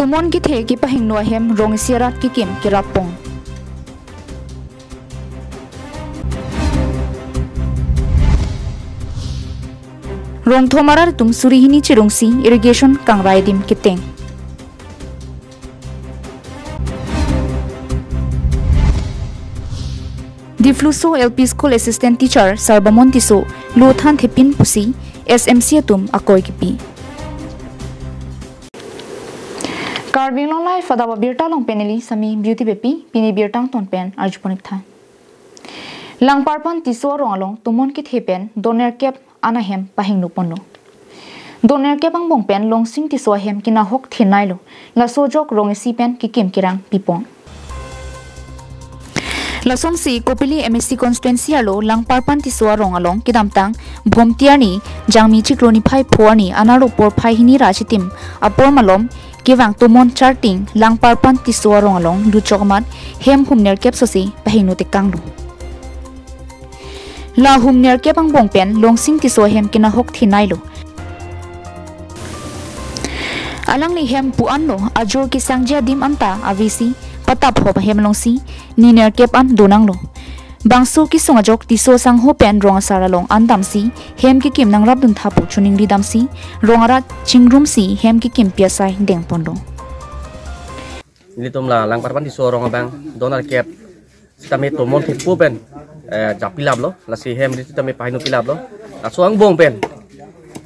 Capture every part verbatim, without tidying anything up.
Tomon kethe kepahingno ahem rong isi arat kekim kerap pon. Rongthom arat atum suri hini chirungsi irrigation kangrai adim keteng. Dipluso L P School Assistant Teacher Sarbamon Tisso lo thanthepin pusi S M C atum akoi kipi. Karbi Anglong Live adap abirta along pen neli Sami Beauty Beypi, pini birta angton pen arjuponik tha. Langparpan Tisso arong along tomon kethe pen donerkep an ahem pahingno ponlo. Donerkep angbong pen Longsing Tisso ahem kenahok thenailo, laso ajok rong isi pen kekim kerang pipon. Lasonsi Kopili M A C constituency arlo Langparpan Tisso arong along kedamtang Bhomti arni Jangmi chiklo niphai pho arni anerlo porphai hini ra chitim apor malom kevang tomon charting Langparpan Tisso arong along luchok amat hem hum nerkep sosi pahingno tekanglo. La hum nerkep angbong pen Longsing Tisso ahem kenahok thenailo. Alangli hem pu-anlo, ajor kesangji adim anta avesi patap hop ahem alongsi ni nerkep an donanglo. Bangso kesung ajok Tisso sangho pen rong asar along an damsi hem kekim nangrapdun tha pu choningri damsi rong arat chingrumsi hem kekim pi asai dengponlo. Nelitum la Langparpan Tisso arong abang donerkep sitame tomon thupo pen, eh, jappilaplo, lasi hem ri sitame pahingno pilaplo. Laso angbong pen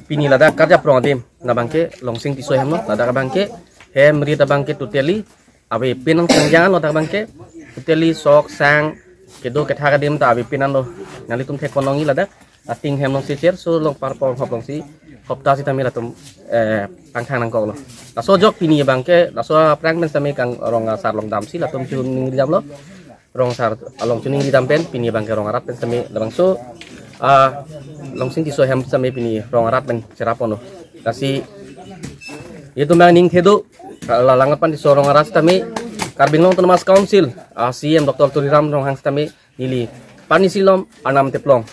pini ladak karjap rong adim, labangke Longsing Tisso hemlo, ladak abangke hem ri abangke totally avepin nang sangjang lo, ladak abangke totally sok sang kedo kethak adim ta avepin anlo. Nanglitum thek konongji ladak ating hem alongsi cherso long parpong hop alongsi hopta sitame latum, eh, pangthang nangkoklo. Laso ajok pini abangke laso aphrang pen sitame kang rong asar along damsi latum choningri damlo. Rong asar along choningri dam pen pini abangke rong arat pen sitame labangso, ah, Longsing Tisso ahem sitame pini rong arat pen cherap ponlo. Lasi itum abang ning thedo, la Langparpan Tisso arong arat sitame Karbi Anglong Autonomous Council, ah, C E M Doctor Tuliram Ronghang sitame neli pani silom arnam theplong,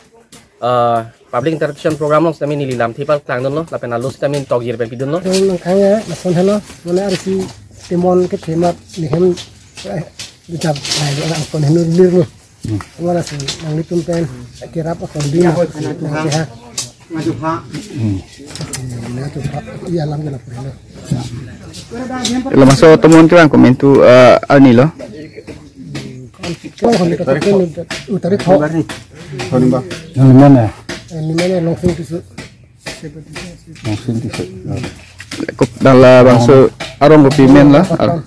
ah, public interaction program along sitame neli lamthe paklangdunlo, lapen alo sitame tokjir pen pidunlo. Rong nangkhang ya, lason helo, mane arsi tomon kethe amat ni hem, eh, jap, eh, orang kon henu lir lo. Hmm. Mane si nanglitum pen kerap akon di na, nangkeha. Hmm. Nangkeha, iya alam kena pernah. Laso tomon kevang komentu, eh, arni lo. Kevang hon kata pen, utari tho. Honi ba? Yang di mana? Yang di mana, Longsing Tisso. Longsing Tisso. Kok dalam bangso arong kopi men la? Ar-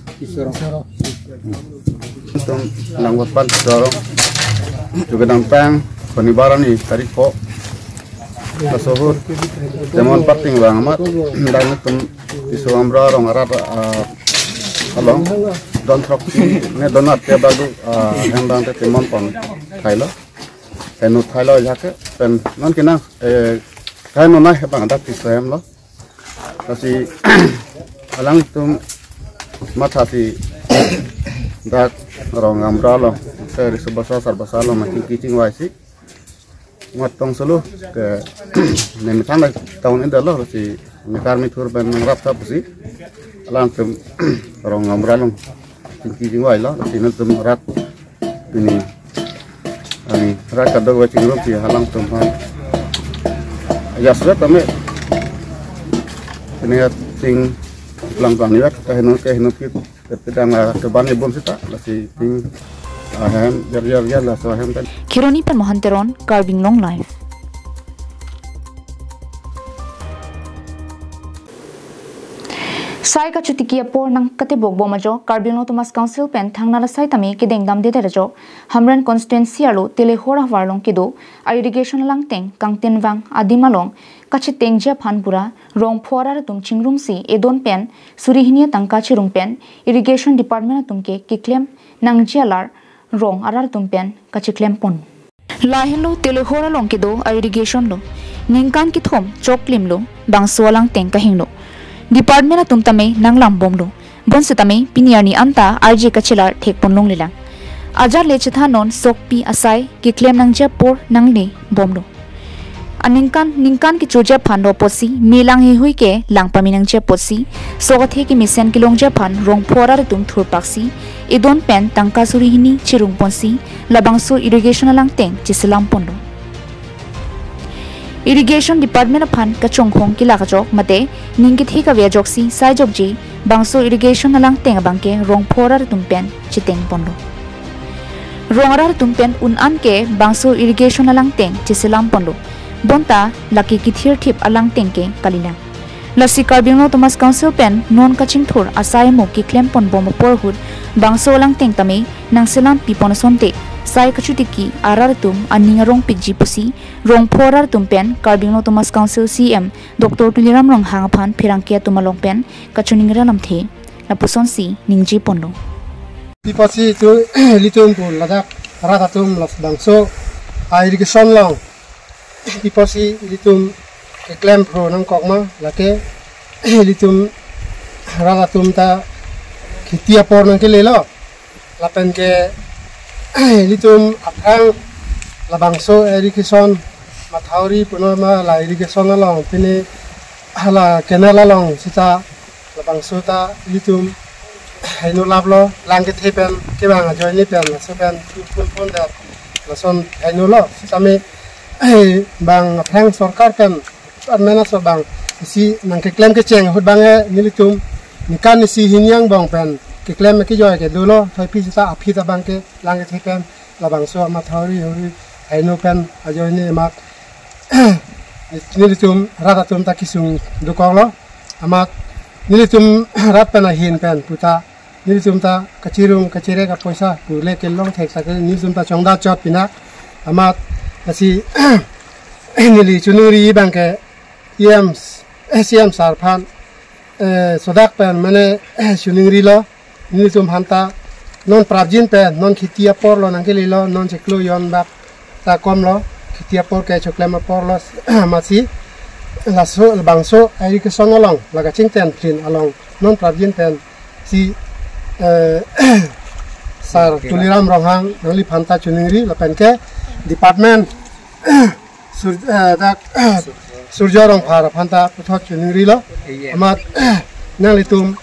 Langparpan Tisso arong. Juga dampang, Shonibar arni tarik pho. Kasohor, tomon parting abang amat, dan tum Tisso Amra rong arat, ah, along, don throksi, ne don atte balu, ah, hem abang te tomon pon thailo. Henu thailo jake, pen non kena, eh, kaino nai abang dak Tisso hemlo. Lasi alangtum mathasi dak rong Amra along, te riso basa sar basa along mati kicing waisi. Matong solo ke ne methang dak town ida lo si mekar methur pen nangrap tha pusi. Alangtum rong Amra along tingki jingwailo, si netum rat pini ani rat kadokave chingrum si alangtum ha. Ya sudah tame pini ting lang bang ya kaheno kaheno kit. Tepedang, ah, keban ibom sita, lasi ting, ah, hem, jar, jar, jar, laso hem kan. Kheroni pen Mohan Teron, Karbi Anglong Live. Sai kachotiki apor nangkatebok bom ajok, Karbi Anglong Autonomous Council pen thangnat asai tame kedeng damdedet ajok, Hamren constituency arlo Telehor ahavar along kedo, a irrigation langteng, kangtinvang, adim along, kachetengji aphan pura, rong pho arat atum chingrumsi, edon pen, suri hini atangka chirung pen, irrigation department atum ke keklem nangji alar, rong arat atum pen, kacheklem pon. Lahenlo Telehor along kedo, a irrigation lo. Ningkan kethom, choklim lo, bangso alangteng kahingno. Department atum tame nanglam bomlo. Bonsitame pini arni anta arje kachelar thek pon longlelang. Ajat le chethan non sokpi asai keklem nangji apor nangle bomlo. Aningkan ningkan kechoji aphan ro apotsi, me lang heihui ke lang pame nangji apotsi, sok athe kemesen kelongji aphan Rongpho arat atum thurpaksi, edon pen tangka suri hini chirung ponsi, labangso irrigation alangteng cheselam ponlo. Irrigation Department aphan kachonghong kelak ajok mate ning kethe kave ajoksi sai jokji bangso irrigation alangteng abangke Rongpho arat atum pen cheteng ponlo. Rong arat atum pen un-an ke bangso irrigation alangteng cheselam ponlo. Bonta lake kethirthip alangteng ke kalilang. Lasi Karbi Anglong Autonomous Council pen non kachingthur asai amo keklem ponbom apor ahut bangso alangteng tame nangselam pipon asonte sai kachotiki arat atum aning arongpikji pusi Rongpho arat atum pen Karbi Anglong Autonomous Council C M Doctor Tuliram Ronghang aphan pherangke atum along pen kachiningri alamthe lapusonsi ningje ponlo. Pi apotsi tu ilitum pu ladak rat atum labangso a-irrigation along pi apotsi ilitum keklem pro nangkok ma, lake ilitum rat atum ta kheti apor nangkelelo. Lapen ke ilitum aphrang labangso irrigation mathori punon ma la irrigation along pine hala canal along sita labangso ta ilitum haino laplo, lang kethe pen kevang ajoine pen laso pen phun phun dat lason hainolo. Sitame bang aphrang sorkar pen armena so bang isi nangkeklem kecheng ahut abang e nelitum ningkan isi hini angbong pen keklem kejoi ke dolo, thoipi sita aphi ta abangke lang kethe pen labangso mathori hori haino pen ajoine amat nelitum rat atum ta kesung dokoklo. Amat nelitum rat pen ahin pen puta nelitum ta kachirung kachirek apoisa pule kelong thek sake nelitum ta chongdat chot pina. Amat lasi neli chiningri abangke E M, C M sir aphan, eh, sodak pen mane chiningrilo. Nelitum aphanta non prapjin pen non kheti apor lo nangkelelo, non chiklo jon bak ta komlo, kheti apor ke choklem apor lo. Amatsi laso labangso irrigation along la kachingten phin along non prapjin pensi, eh, sir Tuliram Ronghang nangliphan ta chiningri lapen ke department Sur, eh, dak Surjo Rongphar aphan ta puthot chiningrilo. Amat nanglitum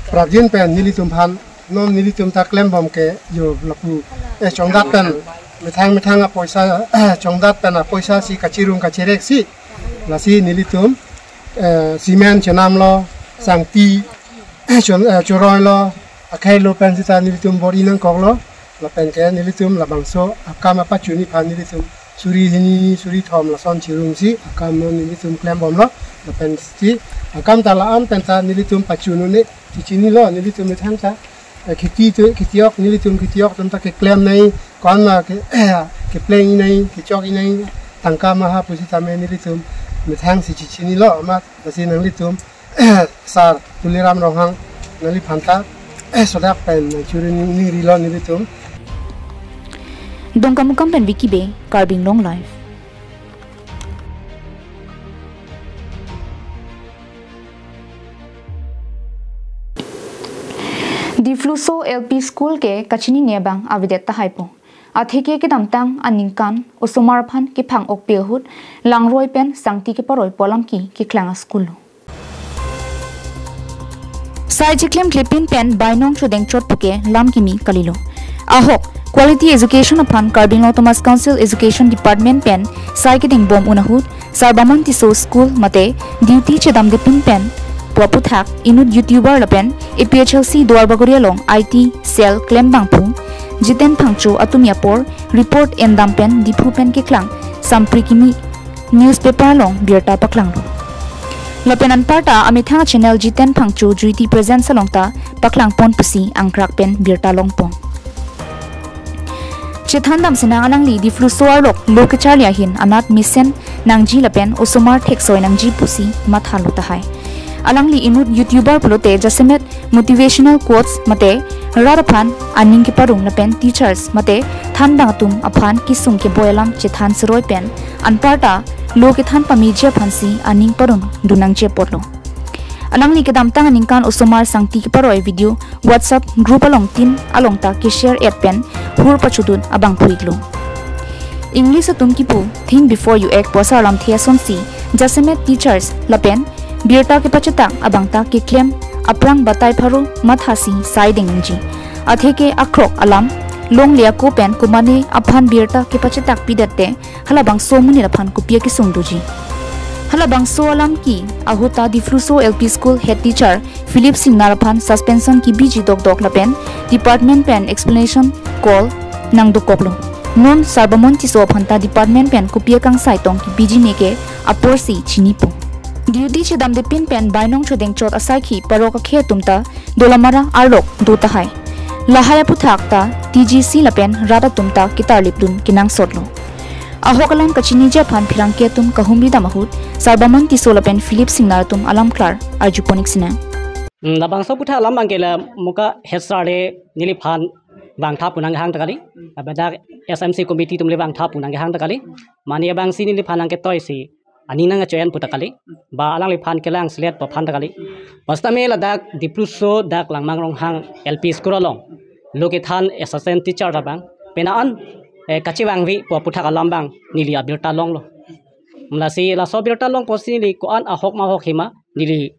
prapjin pen nelitum aphan non nelitum ta klembom ke jo lapu, eh, chongdat pen methang methang apoisa, chongdat pen apoisa si kachirung kachirek si lasi nelitum, eh, cement chenamlo, sangti chon, eh, choroilo, akhei lo pen sita nelitum bor-i nangkoklo. Lapen ke nelitum labangso akam apachuni aphan nelitum suri hini suri thom lason chirungsi akam non nelitum klembomlo. Lapen si akam ta la-an pen ta nelitum pachun un-e, chichinilo nelitum methang ta, eh, kheti tu khetiok, nelitum khetiok atum ta keklem nai, ko-an ma ke, kepleng-i nai, kechok-i nai, tangka maha pusitame nelitum methang si chichinilo. Amat lasi nanglitum sir Tuliram Ronghang nangliphan ta sodak pen nangchiningrilo nelitum. Dongkamukam pen Vicky Bey, Karbi Anglong Live. Dipluso L P School ke kachinine abang avedet tahaipo. Atheke kedamtang aningkan osomar aphan kephang-okpi ahut langroi pen sangti keparoi pu alam ke keklang a-school lo. Sai chiklim klepin pen bainong chodeng chot puke lam kimi kalilo. Ahok, quality education aphan Karbi Anglong Autonomous Council Education Department pen sai kedeng bom un ahut, Sarbamon Tisso School mate duty chedamdepin pen pu aputhak inut YouTuber lapen A P H L C Duarbagori along I T cell klembangphu Jiten Phangcho atumi apor report endam pen Diphu pen keklang sampri kimi newspaper along birta paklanglo. Lapen anparta amethang channel Jiten Phangcho Juiti Presents along ta paklangpon pusi angkrak pen birta longpon. Chethan damsinang alangli Dipluso arlok lo kecharli ahin anat mesen nangji lapen osomar theksoi nangji pusi mathalo tahai. Alangli inut YouTuber pulote jasemet motivational quotes mate rat aphan aning keparong lapen teachers mate thanbang atum aphan kesung keboi alam chethan seroi pen anparta lo kethan pameji aphansi aning parongdun nangji apotlo. Alangli kedamtang aningkan osomar sangti keparoi video WhatsApp group along tin along ta keshare et pen hur pachudun abangphu-iklo. English atum kipu Think Before You Act pu asarlamthe asonsi jasemet teachers lapen birta kepachetak abang ta keklem aphrang batai pharo mathasi saideng nangji. Atheke akrok alam longle ako pen komane aphan birta kepachetak pidet te halabangso amonit aphan kopi akesung doji. Halabangso alam ke ahut ta Dipluso L P School head teacher Philip Singnar aphan suspension kebiji dokdok lapen department pen explanation call nangdokoklo. Non Sarbamon Tisso aphan ta department pen kopi akangsai tong kebiji ne ke aporsi chinipo. Duty chedamde pin pen bainong chodengchot asaikhi parok akhei atum ta Dolamara arlok do tahai. Lahai aphuthak ta T G C lapen rat atum ta ketarlipdun kenangsotlo. Ahok alam kachiniji aphan pherangke atum kahumri dam ahut Sarbamon Tisso lapen Philip Singnar atum alam klar arjupon ik sinang. Hmm, labangso aphuthak alam abang ke la muka head sir le neliphan vangtha pu nanghang ta kali. Lapen dak S M C committee atum le vangtha pu nanghang ta kali. Mane abangsi neliphan nangketoisi aning nangkachoyan pu ta kali. Ba alangliphan kelang selet pu aphan ta kali. Basta me ladak Dipluso dak Langmang Ronghang L P School along lo kethan assistant teacher ta abang pena an, eh, kachevangve pu aphuthak alam abang neli abirta longlo. Lasi laso abirta long apotsi neli ko-an ahok ma ahok hima neli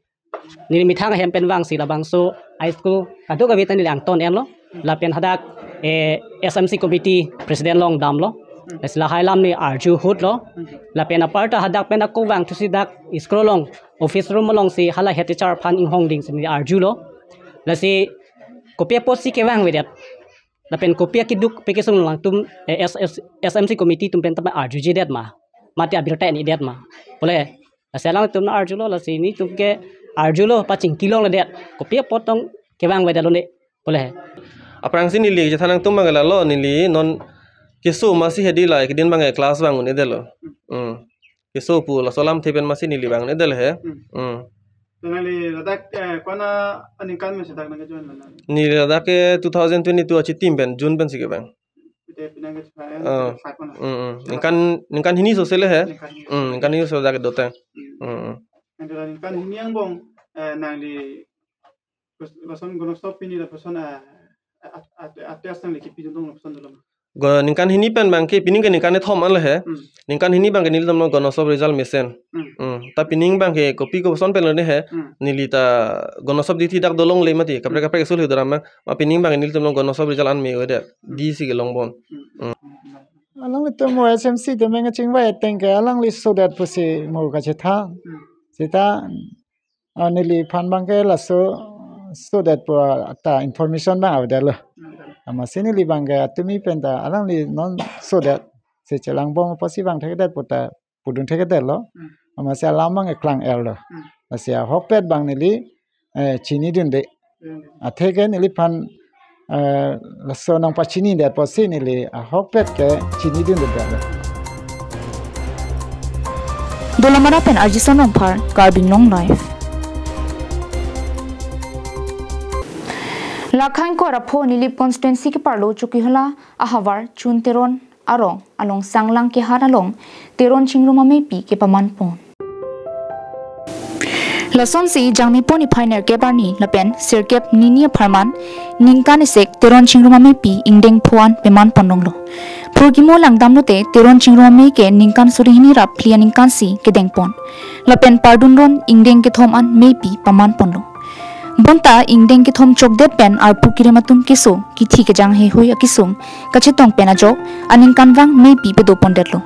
neli methang ahem pen vangsi labangso high school kadokave ta neli angton enlo. Lapen hadak, eh, S M C committee president along damlo. Lasi lahai alam neli arju ahutlo. Lapen apar ta hadak pen ako vangthusi dak school along office room alongsi hala head teacher aphan inghongdingsi neli arjulo. Lasi kopi apotsi kevangvedet lapen kopi akeduk pi kesung alangtum, eh, S-, S-, S M C committee atum pen ta arjujedet ma, mate abirta en-edet ma pule. Lasi alangtum arjulo, lasi netum ke arjulo pachingki longledet, kopi apot tong kevangvedet lone pule. Aphrangsi neli chethan nangtum abang ke lalo, neli non keso masi hedi la kedin abang ke class vang un-edetlo. Hmm. Keso pu laso alamthe pen masi neli vang un-edet he. Hmm. Hmm. To nangli ladak, eh, kona aningkan mesi dak nangkejoin lo nang? Neli ladak ke two thousand twenty-two achitim pen, June pensi kevang. Ite pinang ke chai, Oh. Five kona. Hmm, hmm. Ningkan, ningkan hini sose le he. Ningkan hini. Hmm, ningkan hini so dak dote. Hmm. Hmm, hmm. Nang kira ningkan hini angbong, eh, nangli pers-, person gonosop pini la person, eh, at-, at-, at-, at-, nangli kipidun tong person dolo. Go ningkan hini pen abang ke pining ke ningkan kethom an le he. Hmm. Ningkan hini abang ke nelitum lo gonosop result mesen. Hmm. Hmm. Ta pining abang ke kopi koson pen lone he. Hmm. Neli ta gonosop dithi dak dolongle mati. Kaprek Hmm. kaprek school he doram ma. Ma pining abang ke nelitum lo gonosop result an me-odet. Hmm. Disi kelongbom. Hmm. Hmm. Alanglitum mo S M C atum nangchingvai ateng ke alangli sodet pusi mo kachethan. Hmm. Seta, ah, neliphan abang ke laso sodet pu ta information abang avedetlo. Hmm. Amatsi neli abang ke atumi pen ta alangli non sodet si chelangbom apotsi vangthekdet pu ta pudunthekdetlo. Hmm. Amatsi alam abang eklang-erlo. Hmm. Lasi ahokpet abang neli, eh, chinidunde. Hmm. Atheke neliphan, eh, laso nangpachinidet apotsi neli ahokpet ke chinidundedetlo. Dolamara pen Arjison Rongphar, Karbi Anglong Live. Lakhang ko arapho Nilip constituency keparlo Chokihola ahavar Chun Teron arong along Sanglang Kehat along Teron Chingrum amepi kepamanpon. Lasonsi Jangmipo niphai nerkep arni lapen sirkep nini apharman ningkan isek Teron Chingrum amepi ingdeng pho an pemanpon longlo. Phurkimo langdamlote Teron Chingrum ame ke ningkan suri hini ra phli aningkansi kedengpon. Lapen pardunron ingdeng kethom an mepi pamanponlo. Bonta ingdeng kethom chokdet pen arpu kirim atum keso kithi kejang heihui akesung kachetong pen ajok aningkanvang mepi pedopondetlo.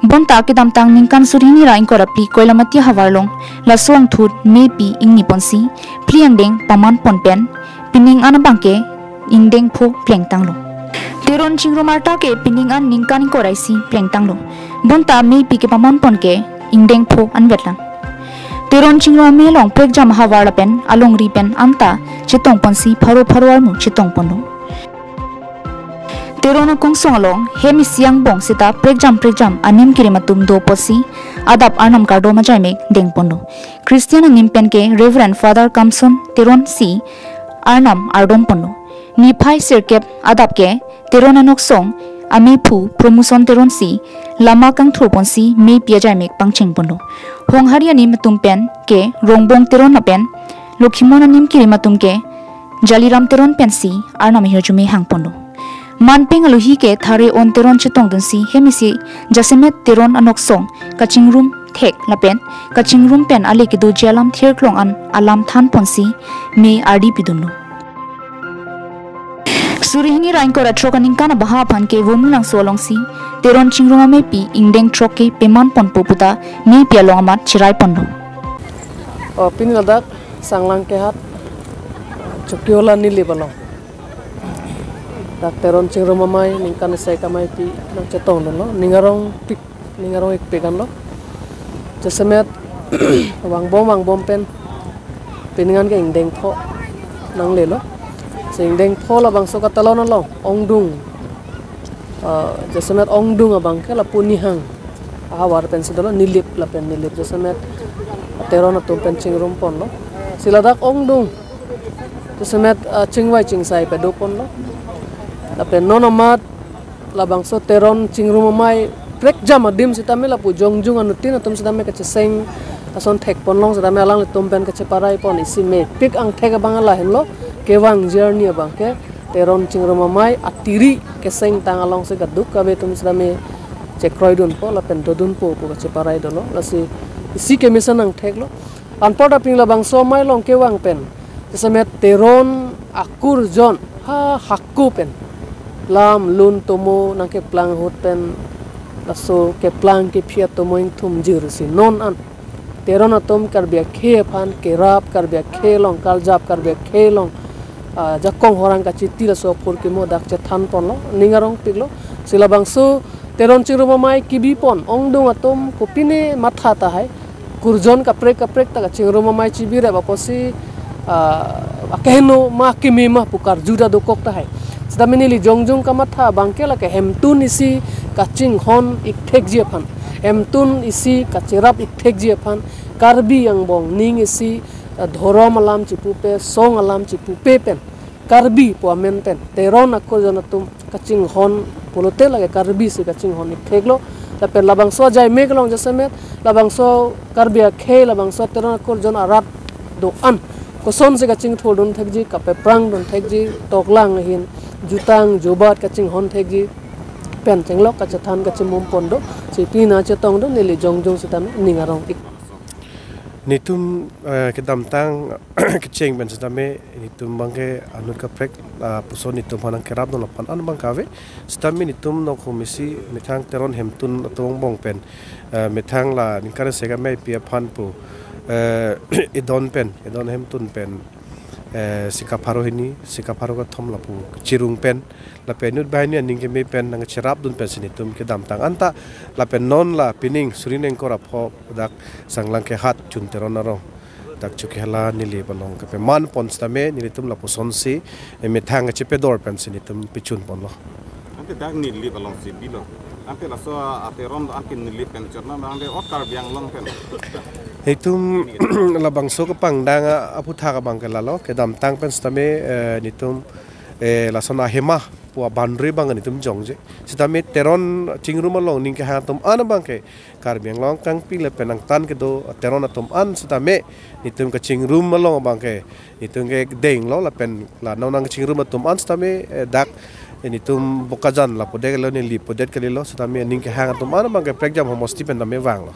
Bonta kedamtang ningkan suri hini ra ingkoi ra phli Koilamati ahavar along laso angthut mepi ingniponsi phli angdeng pamanpon pen pining an abang ke ingdeng pho plengtanglo. Teron Chingrum arta ke pining an ningkan ingkoi ra isi plengtanglo. Bonta mepi kepamanpon ke ingdeng pho anvetlang. Teron Chingrum ame along prekjam ahavar lapen alongri pen anta chetongponsi pharo pharo armu chetongponlo. Teron akongsong along hem isi angbong seta prekjam prekjam anim kirim atum do apotsi adap arnam kardom ajaimek dengponlo. Christian anim pen ke Reverend Father Kamson Teron si arnam ardomponlo. Niphai sirkep adap ke Teron anoksong amephu Promotion Teron si lama kangthurponsi mepi ajaimek pangchengponlo. Honghari anim atum pen ke Rongbong Teron lapen Lokhimon anim kirim atum ke Jaliram Teron pensi arnam ahirjume hangponlo. Manpeng alohi ke Thare-on Teron chetongdunsi hem isi jasemet Teron anoksong kachingrum thek lapen kachingrum pen ale kedoji alam thirklong an alam thanponsi me ardi pidunlo. Suri hini ra ingkoi ra throk aningkan abaha aphan ke Vomulangso alongsi Teron Chingrum Ameipi ingdeng throk ke pemanponpo puta meipi along amat chiraiponlo. O, pini ladak Sanglangkehat Chokihola Nilip along dak Teron Chingrum Amei ningkan isi ameipi nangchetongdunlo, ning arongpik, ning arong-ikpik anlo. Jasemet vangbom vangbom pen pining an ke ingdeng pho nanglelo. Si ingdeng pho labangso katalon along ongdung, ah, jasemet ongdung abang ke lapu nihang ahavar pensi dolo, Nilip lapen Nilip jasemet Teron atum pen chingrumponlo. Si ladak ongdung jasemet, ah, chingvai chingsai padoponlo. Lapen non amat labangso Teron Chingrum Amei prekjam adim sitame lapu jongjung anuttin atum sitame kacheseng ason thekponlong sitame alanglitum pen kacheparaipon, isi mepik angthek abang lahenlo, kevangji arni abang ke Teron Chingrum Amei atiri kesengtang alongsi kadokave atum sitame chekroidunpo lapen dodunpo pu kacheparai dolo. Lasi isi kemesen angtheklo. Anparta pini labangso amei along kevang pen jasemet Teron akurjon ha hako pen lam lun tomo nangkeplang ahut pen laso keplang kephi atomo ingthum jirsi non an Teron atum Karbi akhei aphan kerap, Karbi akhei along karjap, Karbi akhei along, ah, jakong horang kachiti laso aphurkimo dak chethanponlo, ning arongpiklo. Si labangso Teron Chingrum Amei kebipon ongdung atum kopine matha tahai, kurjon kaprek kaprek ta kachingrum amei chibirep apotsi, ah, akeheno ma akeme ma pu karju ta dokok tahai. Sitame neli jongjung kamatha abang ke lake hemtun isi kachinghon-ikthekji aphan, hemtun isi kacherap-ikthekji aphan, Karbi angbong ning isi, ah, dhorom alam chipupe, song alam chipupe pen, Karbi pu amen pen Teron akurjon atum kachinghon pulote lake Karbi si kachinghon-iktheklo. Lapen labangso ajaimek along jasemet labangso Karbi akhei, labangso Teron akurjon arat do-an kosonsi kachingthurdunthekji, kapeprangdunthekji, toklang ahin jutang jubat kachinghonthekji pen chenglok kachethan kachimum pon do. Si pini nangchetongdun neli jongjung sitame ning arong-ik. Netum, eh, kedamtang kecheng pen sitame netum abang ke anut kaprek, ah, puson netum aphan nangkerapdun aphan an abang ke ave. Sitame netum nok hum isi methang Teron hemtun atum angbong pen, eh, methang la ningkan isi ameipi aphan pu, eh, edon pen, edon hemtun pen, eh, sika pharo hini, sika pharo kethom lapu chirung pen, lapen inut banghini aning keme pen nangcherapdun pensi netum kedamtang anta, lapen non la pining suri ingkoi ra pho dak Sanglangkehat Chun Teron arong dak Chokihola Nilip along kepemanpon sitame nelitum lapusonsi, eh, methang kachepedor pensi netum pechunponlo. Ante dak Nilip alongsi bilo. Ante laso a Teron anke Nilip pen chotna abang de ot Karbi Anglong pen. Netum labangso kepangdang a, aphuthak abang ke lalo, kedamtang pen sitame, eh, netum, eh, lason ahema pu a-boundary abang netum jongje. Sitame Teron Chingrum along ning kehang atum an abang ke Karbi Anglong kangpi lapen angtan kedo Teron atum an sitame netum kachingrum along abang ke netum ke denglo lapen la nonang kachingrum atum an sitame, eh, dak, eh, netum Bokajan lapu det kalilo, Nilip pu det kalilo, sitame ning kehang atum an abang ke prekjam homosti pen tame vanglo.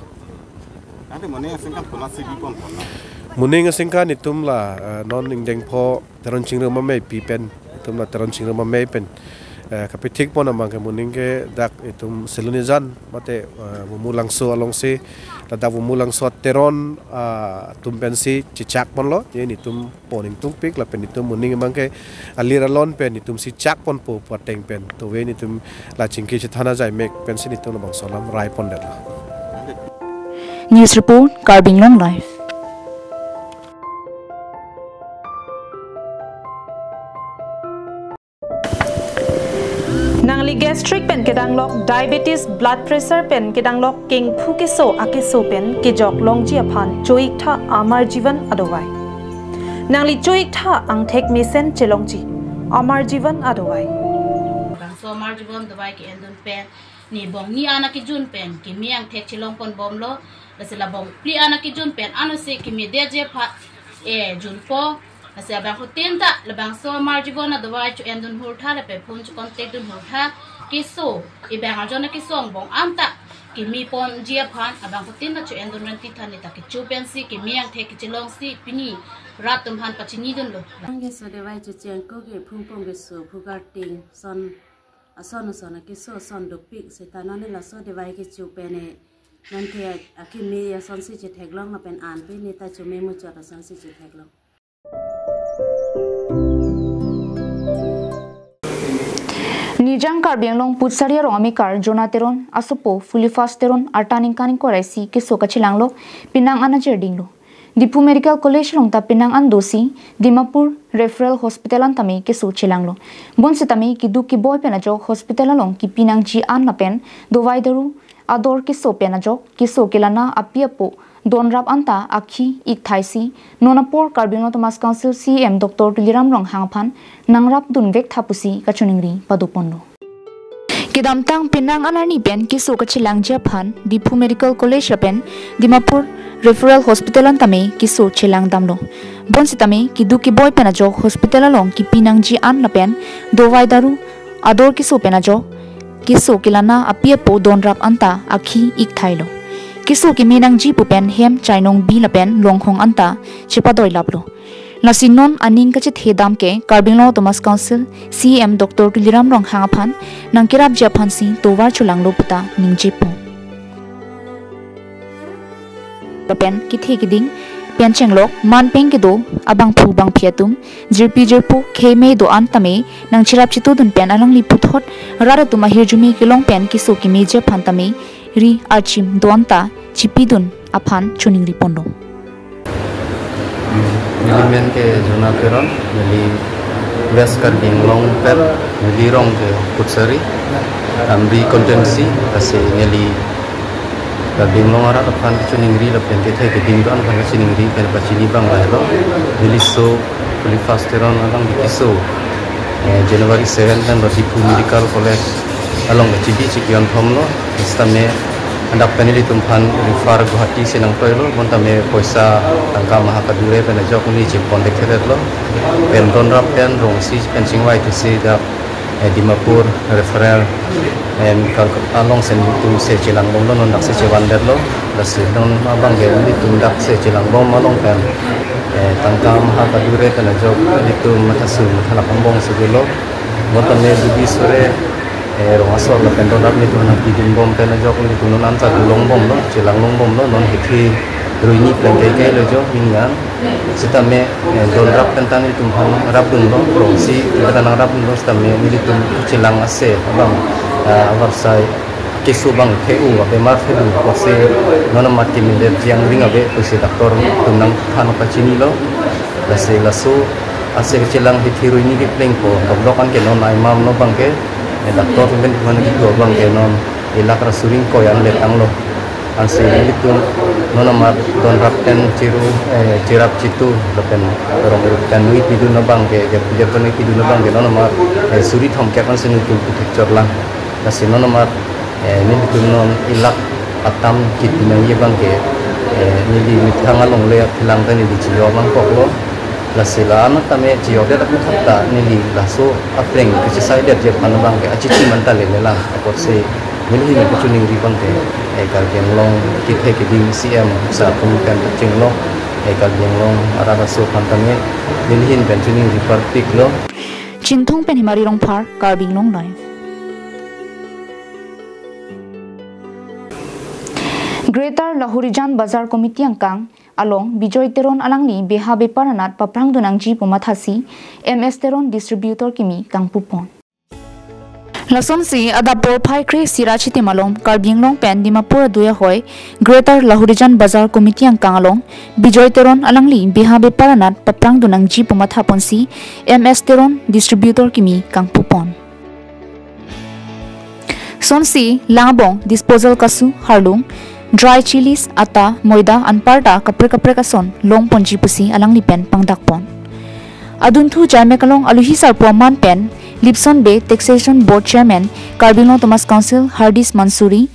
Ante moning asengkan konatsi biponponlo? Moning asengkan netum la, eh, non ingdeng pho Teron Chingrum Ameipi pen, netum la Teron Chingrum Amei pen, eh, kapethikpon abang ke moning ke dak netum Silonijan mate, eh, Vomulangso alongsi, ladak Vomulangso Teron, ah, atum pensi chechakponlo, je netum pon ingtungpik lapen netum moning abang ke alir alon pen netumsi chakponpo pu ateng pen, tove netum la chingki chethan ajaimek pensi netum labangso alam raipondetlo. News report, Karbi Anglong Live. Nangli gastric pen kedanglok, diabetes, blood pressure pen kedanglok, kengphu keso akeso pen kejok longji aphan cho-iktha Amar Jeevan adovai. Nangli cho-iktha angthek mesen chelongji Amar Jeevan adovai. Bangso Amar Jeevan dovai ke-endun pen, ne bongni an akejun pen keme angthek chelongponbomlo, lasi la bongphli an akejun pen anose kemedeji aphan, eh, junpo, Lasi abangphutin ta labangso Amarjibon adavai cho-endun hurtha lapen phone cho-contact dun hurtha, keso, ibang arjon keso angbong anta keme ponji aphan abangphutin ta cho-endun renti than neta kecho pensi keme angthek kechelongsi pini rat atum aphan pachinidunlo. Ang keso davai cho-cheng ko ke phungpong keso phukarting son ason ason akeso ason dopik seta non laso davai kecho pen e non the akeme asonsi chetheklong lapen an pe neta chome muchot asonsi chetheklong. Nijang Karbi Anglong Putsari arong amekar Jona Teron asopo Fulifas Teron arta ningkan ingkoi ra isi keso kachelanglo, penang an ajir dinglo. Diphu Medical College along ta penang an dosi Dimapur Referral Hospital an tame keso chelanglo. Bonsitame keduk keboi pen ajok hospital along kepi nangji an lapen dovai daru ador keso pen ajok keso kelana api apo donrap anta akhi ik thaisi non apor Karbi Anglong Autonomous Council C E M Doctor Tuliram Ronghang aphan nangrap dunvek tha pusi kachiningri padoponlo. Kedamtang penang an arni pen keso kachelangji aphan Diphu Medical College lapen Dimapur Referral Hospital an tame keso chelang damlo. Bonsitame keduk keboi pen ajok hospital along kepi nangji an lapen dovai daru ador keso pen ajok keso kelana api apo donrap anta akhi ik thailo. Keso keme nangji pu pen hem chainong bi lapen longhong anta chepadoi laplo. Lasi non aning kachethe dam ke Karbi Anglong Autonomous Council C E M Doctor Tuliram Ronghang aphan nangkerapji aphansi tovar cholanglo puta ningjepo. Lapen kethe keding pen chenglok manpeng kedo abangphu bangphi atum jirpi jirpo khei mei do-an tame nangcherap chitudun pen alangli puthot rat atum ahirjume kelong pen keso kemeji aphan tame ri archim do-an ta chipidun aphan chiningri ponlo. Neli men ke Jona Teron, neli West Karbi Anglong pen, neli rong ke Putsari, Amri constituency, lasi neli Karbi Anglong arat aphan kachiningri lapen kethe keding do-an aphan kachiningri pen pachini abang lahelo. Neli so Fulifas Teron alangli keso, eh, January seven pen lo Diphu Medical College along kachibi chikionthomlo. Sitame adap pen ilitum aphan refer Guwahati si nangtoilo, bonta me poisa tangka maha kadure pen ajok neli chepon dektheretlo. Pen donrap pen rong isi pen chingvai thusi dak, eh, Dimapur Referral, em, kar along si nelitum se chelang bomlo, non dak si chevan detlo. Lasi non abang ke nelitum dak si chelang bom along pen, eh, tangka maha kadure pen ajok nelitum matha sum matha lak angbong si dolo. Bonta me dubi sore, eh, rong asor lapen donrap nelitum nangpidun bom pen ajok nelitum non anta dulong bomlo, chelang long bomlo, non hithi ruini pleng kaikai lo jo mingyan. Sitame, eh, donrap pen ta nelitum aphan rapdunlo, rong isi pen ta nangrapdunlo, sitame nelitum chelang ase abang, eh, avarsai keso abang the-u, abemar the-u, kosi non amat keme detji angring ave pusi doctor atum nangthan pachinilo. Lasi laso ase kachelang hithi ruini keplengpo, dokdok an ke non aimam lo abang ke, eh, doctor pen pen kedo abang ke non elak ra suri ingkoi an letanglo. Ansi nelitum non amat donrap pen chiru, eh, chirap chitu lapen rong rup pen nui pidun abang ke, jep jep nui pidun abang ke non amat, eh, suri thomkep ansi nelitum puthek chorlang. Lasi non amat, eh, nelitum non elak atam kipi nangji abang ke, eh, neli methang along le aphilang ta neli chiyo abang koklo. Lasi la-an tame chiyo det aphuthak ta neli laso apreng kachesai detji aphan abang ke achichi man ta lele lang. Apotsi neli hin kachiningri abang ke, eh, Karbi Anglong kethe keding C M sir atum pen kachinglok, eh, Karbi Anglong arat aso aphan tame neli hin pen chiningri parpiklo. Chinthong pen Himari Rongphar, Karbi Anglong Live. Greater Lahorijan Bazar Committee angkang along Bijoy Teron alangli beha bepar anat paprang dun nangji pu mathasi M S Teron distributor kimi kangpupon. Lasonsi adap porphai kre-isi ra chitim along Karbi Anglong pen Dimapur adui ahoi Greater Lahorijan Bazar Committee angkang along Bijoy Teron alangli beha bepar anat paprang dun nangji pu mathaponsi M S Teron distributor kimi kangpupon. Sonsi langbong disposal kasu, harlung, dry chillis, atta, moida anparta kaprek kaprek ason longponji pusi alangli pen pangdakpon. Adunthu jaimek along aluhi sarpo aman pen Lipson Bey, Taxation Board Chairman Karbi Anglong Autonomous Council Hardis Mansuri,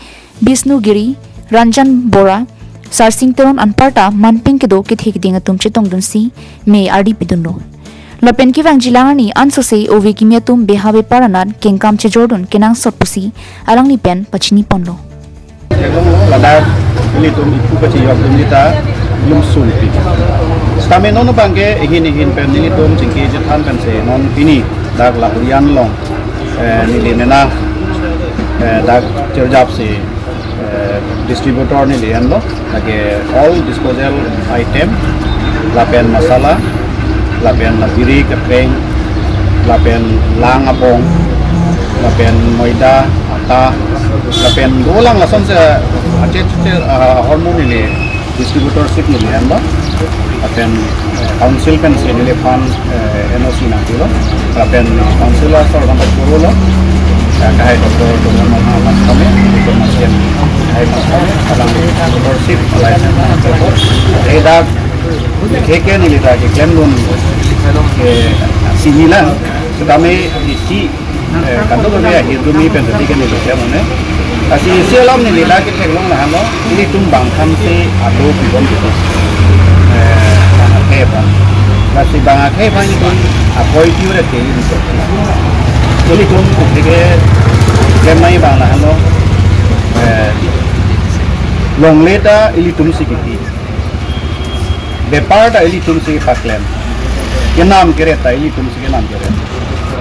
Bishnu Giri, Ranjan Bora, Sarsing Teron anparta manpeng kedo kethe keding atum chetongdunsi me ardi pidunlo. Lapen kevangjilang arni ansose ove kimi atum beha bepar anat kengkam chejordun kenangsot pusi alangli pen pachiniponlo. Ladak nelitum ipu kachiyokdun kita jumsungpi. Sitame non abangke ihin ihin pen nelitum chingki chethan pensi non pini dak Lahorijan along, eh, neli nena, eh, dak cherjapsi, eh, distributor neli enlo, lake all disposal item, lapen masala, lapen la biri kekreng, lapen lang abong, lapen moida, ata, lapen dolang lasonsi achet achet, ah, ahormu neli distributorship neli enlo. Lapen council pensi neliphan, eh, N O C nangpilo. Lapen council asor nangpachorolo. Eh, kahai Doctor Tumon Mama mas kami, Doctor Masian, kahai mas kami, alangli distributorship, license nangpilo. Eh, dak, keke neli dak keklemdun, eh, sinilang, sitame isi, eh, kadokave ahirjume pen tadi kan neli klem un-e. Lasi isi alam neli dak ketheklong lahenlo, ilitum bang aphansi ado pibom gitu. Eh, bang akhei aphan. Lasi bang akhei aphan ilitum apoi piu re te ilitum. Ilitum ketheke klem nangji abang lahenlo, eh, longle ta ilitumsi kipi. Bepar ta ilitumsi paklem. Kenam kere ta ilitumsi kenam kere.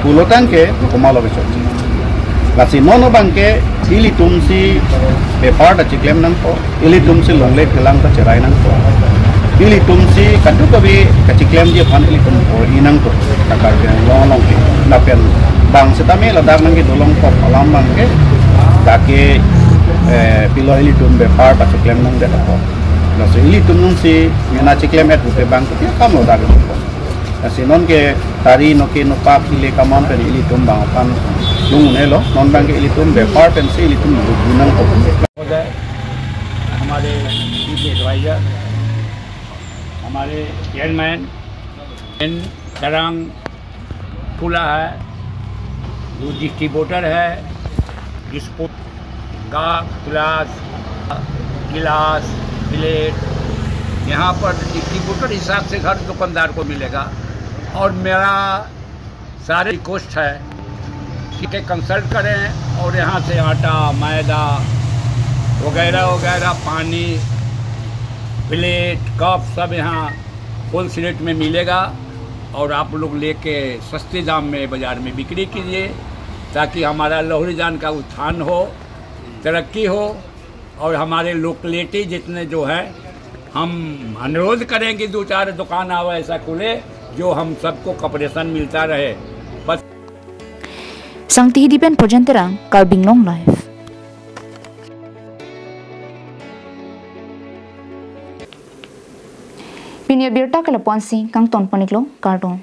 Pulotangte komatlo kechokche. Lasi non abangke ilitumsi bepar ta chiklem nangpo, ilitumsi longle kelang ta cherai nangpo. Ilitumsi kadokave kachiklemji aphan ilitum bor-i nangpo. Ta Karbi Anglong along ke. Lapen bang sitame ladak nangkedolongkok alam abangke dak ke, eh, pilo ilitum bepar ta chiklem nangdet apot. Lasi ilitum nungsi mena chiklem-et pulote bang kopi akamlo dak. Lasi nonke tari noke nopak ile kaman pen ilitum bang aphan lung un-elo, non abangke ilitum bepar pensi ilitum lung nangpo. महोदय, हमारे chief adviser, हमारे चेयरमैन, इन तरंग खुला है, जो डिस्ट्रीब्यूटर है, डिस्पोट का ग्लास, गिलास, प्लेट, यहाँ पर डिस्ट्रीब्यूटर हिसाब से हर दुकानदार को मिलेगा। और मेरा सारे रिक्वेस्ट है कि कंसल्ट करें और यहाँ से आटा, मैदा वगैरह वगैरह, पानी, प्लेट, कप सब यहाँ होलसेल रेट में मिलेगा और आप लोग लेके सस्ते दाम में बाजार में बिक्री कीजिए, ताकि हमारा लहुरीजान का उत्थान हो, तरक्की हो और हमारे लोकलिटी जितने जो है, हम अनुरोध करें कि दो चार दुकान और ऐसा खुले, जो हम सबको कॉपरेशन मिलता रहे। बस। Sangti Hidi pen Pojen Terang, Karbi Anglong Live. Pini abirta ke lapu-ansi kangton pon-iklo, kardom.